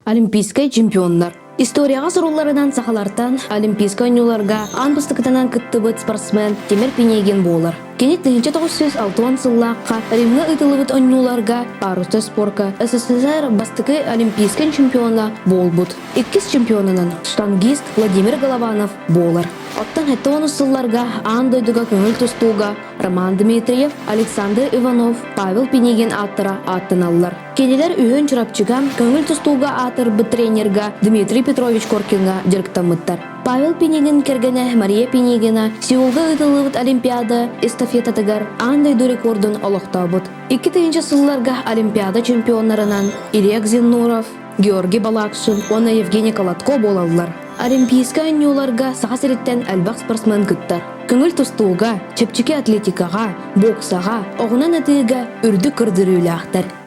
Олимпийскай чемпионнар. Историяҕа сурулларынан сахалартан Олимпийскай оонньууларга аан бастакытынан кыттыбыт спортсмен Тимир Пинегин буолар. Кини 1960 сыллаахха Римҥа ыытыллыбыт оонньууларга парусный спорка СССР бастакы олимпийскай чемпиона буолбут. Иккис чемпионунан штангист Владимир Голованов буолар. Оттон 70 сылларга аан дойдуга көҥүл тустууга Роман Дмитриев, Александр Иванов, Павел Пинигин ааттара ааттаналлар. Кинилэр үһүн Чурапчыга көҥүл тустууга аатырбыт тренерга Дмитрий Петрович Коркиҥҥа дьарыктаммыттар. Павел Пинигин кэргэнэ Мария Пинигина Сеулга ыытыллыбыт Олимпиада эстафетатыгар аан дойду рекордун олохтообут. 2000 сылларга Олимпиада чемпионнарынан Илья Гзиннуров, Георгий Балакшин уонна Евгений Колодко буолаллар. Олимпийскай оонньууларга Саха сириттэн элбэх спортсмен кыттар. Көҥүл тустууга, чэпчэки атлетикаҕа, боксаҕа, оҕунан ытыыга үрдүк көрдөрүүлээхтэр.